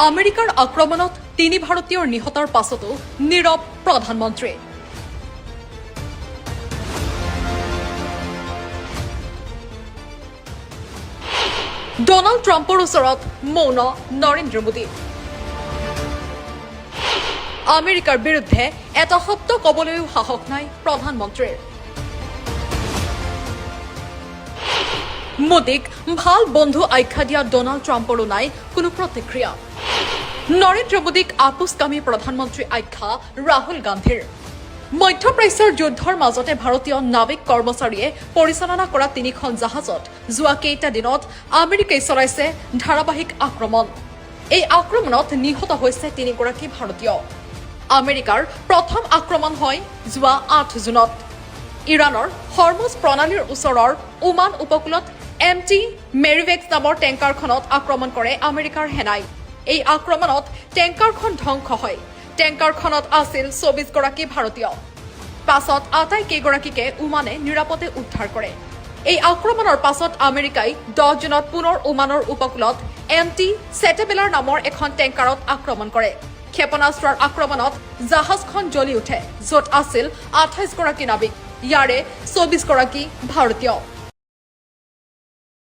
আমেৰিকাৰ আক্ৰমণত তিনি ভাৰতীয়ৰ নিহতৰ পাছতো নীৰৱ প্ৰধানমন্ত্ৰী। ডনাল্ড ট্ৰাম্পৰ ওচৰত মৌন নৰেন্দ্ৰ মোদী। আমেৰিকাৰ বিৰুদ্ধে এটা শব্দ ক'বলৈও সাহস নাই প্ৰধানমন্ত্ৰীৰ। মোদীক ভাল বন্ধু আখ্যা দিয়া ডনাল্ড ট্ৰাম্পৰো নাই কোনো প্ৰতিক্ৰিয়া। নৰেন্দ্ৰ মোদীক আপোচকামী প্ৰধানমন্ত্ৰী আখ্যা ৰাহুল গান্ধীৰ। মধ্যপ্ৰাচ্যৰ যুদ্ধৰ মাজতে ভাৰতীয় নাৱিক কৰ্মচাৰীয়ে পৰিচালনা কৰা তিনিখন জাহাজত যোৱা কেইটা দিনত আমেৰিকাই চলাইছে ধাৰাবাহিক আক্ৰমণ। এই আক্ৰমণত নিহত হৈছে তিনিগৰাকী ভাৰতীয়। আমেৰিকাৰ প্ৰথম আক্ৰমণ হয় যোৱা 8 জুনত। ইৰাণৰ হৰমুজ প্ৰণালীৰ ওচৰৰ ওমান উপকূলত এম টি মেৰিভেক্স নামৰ টেংকাৰখনত আক্ৰমণ কৰে আমেৰিকাৰ সেনাই। এই আক্ৰমণত টেংকাৰখন ধ্বংস হয়। টেংকাৰখনত আছিল 24গৰাকী ভাৰতীয়। পাছত আটাইকেইগৰাকীকে ওমানে নিৰাপদে উদ্ধাৰ কৰে। এই আক্ৰমণৰ পাছত আমেৰিকাই 10 জুনত পুনৰ ওমানৰ উপকূলত এম টি চেটেবেলাৰ নামৰ এখন টেংকাৰত আক্ৰমণ কৰে। ক্ষেপণাস্ত্ৰৰ আক্ৰমণত জাহাজখন জ্বলি উঠে, য'ত আছিল 28গৰাকী নাবিক। ইয়াৰে 24গৰাকী ভাৰতীয়।